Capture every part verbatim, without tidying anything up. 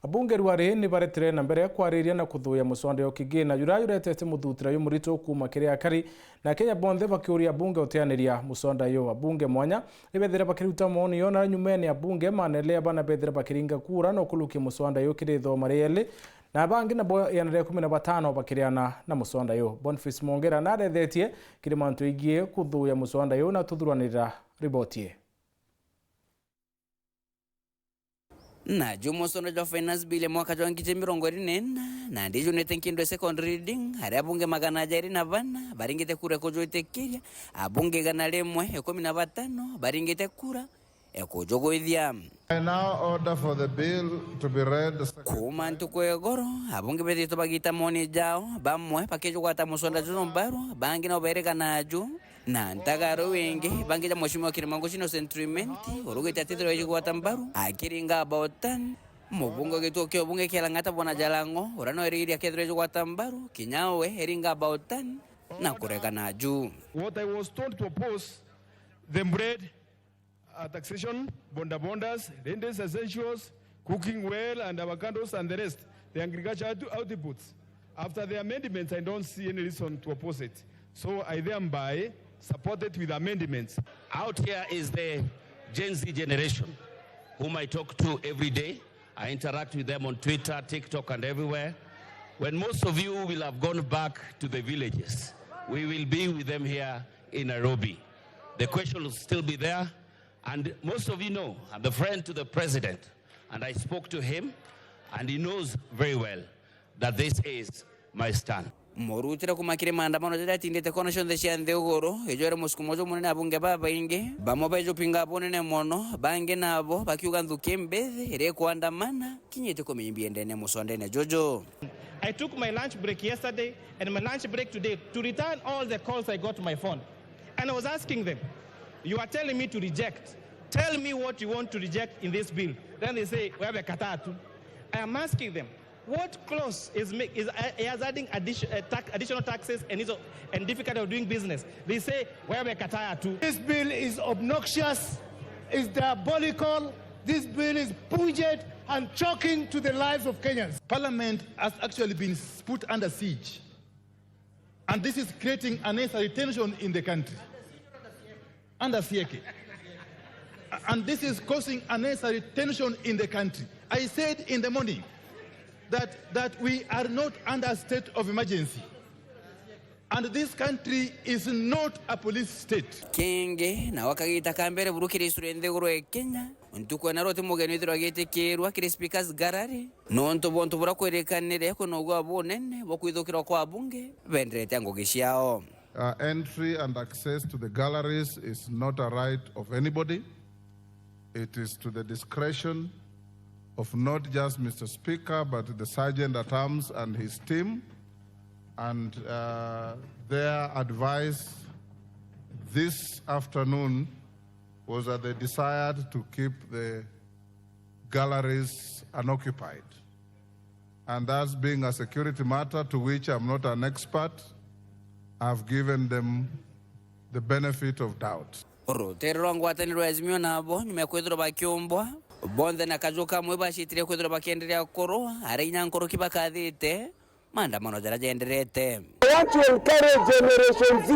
Abunge rwari ni baretire na mbere kwariria na kuthuya muswanda uyu kigina jura juretete muthutira uyu murito kuuma kiri akari, na Kenya bonthe bakiuria abunge utianiria muswanda uyu. Abunge mwanya ni bethire bakiruta maoni yo, na nyumene abunge manelea bana bethire bakiringa kura no kulukia muswanda uyu kiri thoma rieli, na bangi nabo iana ria ikumi na batano bakiriana na muswanda uyu. Boniface Mongera narethetie kiri mantu igie kuthuya muswanda uyu na tuthuranira riboti ii. Na juu muswanda jwa Finance Bill ya mwaka jwa ngiri mirongo iri na ina, na ndijunite Nkindwe second reading, aria abunge magana jairi na bana baringite kura kujwitikiria, abunge igana rimwe ikumi na batano baringite kura ekujugwithia. I now order for the bill to be read. Kuuma ntuku ya igoro, abunge bethitwe bagita moni jao, bamwe bakijugwata muswanda juju mbaru, bangi nao berikana ju. Na ntagaro wingi, bangi ja Mheshimiwa Kirimango Chino Sentiment, urugite atithirwa ijugwata mbaru, akiringa about ten. Mubunge wa gituo kia ubunge kia Lang'ata Bwana Jalango, uria no erigiri akethirwa ijugwata mbaru, kinya we eringa about ten, na kurekana ju. What I was told to oppose, the bread, uh, taxation, boda bodas, ladies essentials, cooking oil and avocados and the rest, the agriculture out-, outputs. After the amendments, I don't see any reason to oppose it. So I thereby support it with amendments. Out here is the Gen Z generation whom I talk to every day. I interact with them on Twitter, TikTok, and everywhere. When most of you will have gone back to the villages, we will be with them here in Nairobi. The question will still be there, and most of you know I'm the friend to the president, and I spoke to him, and he knows very well that this is my stand. Murutire kuuma kiri maandamano jaria jatindite kona cionthe cia nthiguru, ijwere musukumo jumunene abunge babaingi, bamwe bejupinga bunene mono, bangi nabo bakiuga nthuki mbithi iri kwandamana kinyite kumimbia ndene muswandene juju. I took my lunch break yesterday and my lunch break today to return all the calls I got to my phone. And I was asking them, "You are telling me to reject. Tell me what you want to reject in this bill." Then they say, "Wewe kataa tu." I am asking them, "What clause is ma-, is, uh, is adding addition, uh, tax, additional taxes and is, and difficulty of doing business?" They say, "Wewe kataa tu." This bill is obnoxious, is diabolical. This bill is pungent and choking to the lives of Kenyans. Parliament has actually been s-, put under siege. And this is creating unnecessary tension in the country. Under siege. And this is causing unnecessary tension in the country. I said in the morning that, that we are not under a state of emergency. And this country is not a police state. Kingi, nao akagita ka mbere buru kiri icuru nthiguru ya Kenya, ntuku ena roti mugeni withirwa agitikirwa kiri Speaker's Gallery. Nontu bwa untu buria kwirikanire kwina ugwa bunene bwa kwithukirwa kwa abunge benderete ngugi ciao. Uh, entry and access to the galleries is not a right of anybody. It is to the discretion of not just Mister Speaker, but the Sergeant at Arms and his team. And, uh, their advice this afternoon was that they desired to keep the galleries unoccupied. And that's being a security matter to which I'm not an expert, I've given them the benefit of doubt. Rutere rwa ngwataniro ya Azimio nabo, nyuma ya kwithirwa bakiumbwa, bonthe na kaju kamwe bacitire kwithirwa bakienderea kurua, aria inya nkuruki bakathite, maandamano jaria jenderete. I want to encourage Generation Z,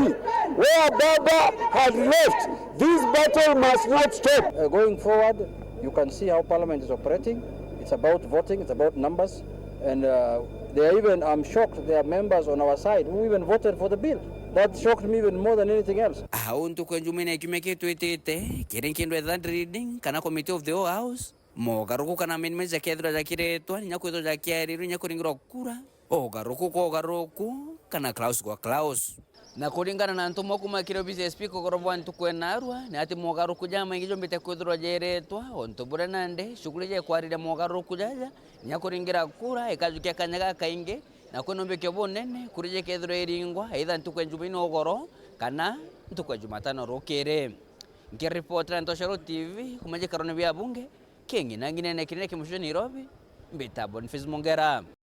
where Baba had left, this battle must not stop. Uh, going forward, you can see how Parliament is operating. It's about voting, it's about numbers, and, uh, they are even, I'm shocked, there are members on our side who even voted for the bill. That shocked me even more than anything else. Au ntuku ya Jumaine ya kiumia kitwitite, kiri nkindu ya third reading kana committee of the whole house, mogaruku kana amendments jakethirwa jakiretwa, inya kwithirwa jakiarirwe, inya kuringirwa kura. Ugaruku kwa ugaruku, kana clause kwa clause. Na kuringana na ntumwa kuuma kiri obisi ya speaker ugoro bwa ntuku ya naarua, ni ati mogaruku jamaingi jombite kwithirwa jeretwa, untu buria nandi shughuli ja ikwariria mogaruku jaja, inya kuringira kura, ikajukia kanya gakaingi, na kwina umbikio bunene, kura iji ikethirwa iringwa, either ntuku ya Jumaine ugoro, kana ntuku ya Jumatano rukiri. Nkiripotera Ntoshoro T V, kuuma gikarone bia bunge, king'ina ng'inene kinene kia mucii jwa Nairobi, mbita Boniface Mongera.